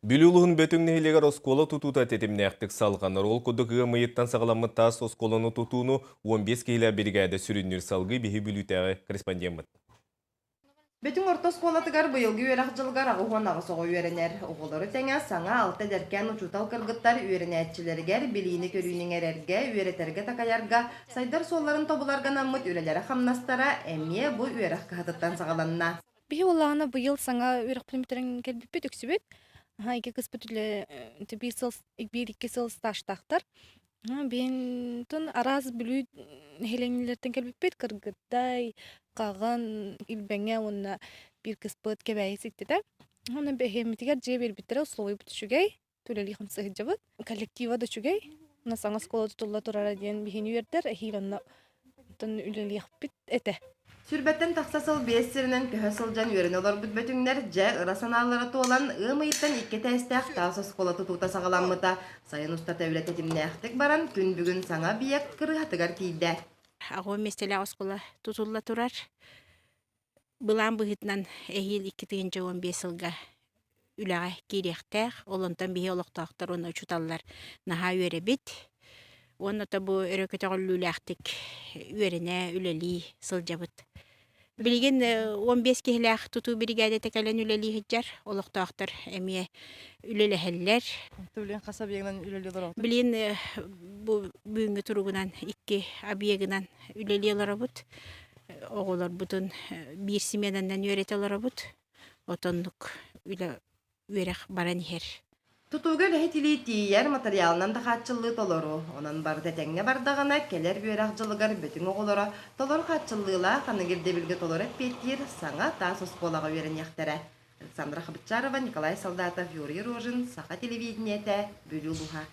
Бүлүү улууһун Бөтүҥ нэһилиэгэр оскуола тутуута тэтимнээхтик салҕанар. Ол курдук ыам ыйыттан саҕаламмыт таас оскуоланы тутууну 15 киһилээх биригээдэ сүрүннүүр салгыы биһи Бүлүүтээҕи корреспондеммыт. Бөтүҥ орто оскуолатыгар быйылгы үөрэх дьылыгар 88 оҕо үөрэнэр. Оҕолору тэҥэ саҥа алта эдэркээн учуутал кыргыттар үөрэнээччилэригэр билиини-көрүүнү иҥэрэргэ, үөрэтэргэ-такайарга, сайдар суолларын тобуларга анаммыт үлэлэрэ-хамнастара эмиэ бу үөрэх кыһатыттан саҕаланна. Биһи буоллаҕына быйыл саҥа үөрэхпитин бүтэрэн кэлбиппит үксүбүт. Аһа икки кыспыт үлэ биир сыл биир-икки сыл стажтаахтар. Биһинтэн араас Бүлүү нэһилиэнньэлэриттэн кэлбиппит Кыргыдай, Хаҕын, Илбэҥэ уонна биир кыспыт Кэбээйи ситтитэ. Онон бэһиэммитигэр дьиэ биэрбиттэрэ условиябыт үчүгэй, үлэлии хамсыы сылдьабыт. Коллектива да үчүгэй. Уонна саҥа оскуола тутулла турара диэн биһини үөрдэр, эһиил онно оттон үлэлиэхпит этэ. Сүүрбэттэн тахса сыл биэс сиринэн көһө сылдьан үөрэнэ олорбут бөтүҥнэр дьэ ыра санаалара туолан, ыам ыйыттан икки этээстээх таас оскуола тутуута саҕаламмыта. Сайын устата үлэ тэтимнээхтик баран, күн бүгүн саҥа объект кырыыһатыгар тиийдэ. Аҕа миэстэлээх оскуола тутулла турар. Былаан быһыытынан эһиил 2015 сылга үлэҕэ киириэхтээх. Ол онтон биһи олохтоохтор уонна учууталлар наһаа үөрэбит. Уонна то бу өрө көтөҕүллүүлээхтик үөрэнэ, үлэлии сылдьабыт. Билигин 15 киһилээх тутуу биригээдэтэ кэлэн үлэлии сылдьар. Олохтоохтор эмиэ үлэлэһэллэр. Билигин хас объегынан үлэлии олоробут? Билигин бу бүгүҥҥү туругунан икки объегынан үлэлии олоробут. Оҕолорбутун биир сменанан үөрэтэ олоробут. Отоннук үлэ үөрэх баран иһэр. Тутууга үлэһит илии тиийэр, матырыйаалынан да хааччыллыы толору. Онон барыта этэҥҥэ бардаҕына, кэлэр үөрэх дьылыгар Бөтүҥ оҕолоро толору хааччыллыылаах, аныгы ирдэбилгэ толору эппиэттиир саҥа таас оскуолаҕа үөрэниэхтэрэ. Александра Хабытчарова, Николай Солдатов, Юрий Рожин, Саха телевидениетэ, Бүлүү улууһа.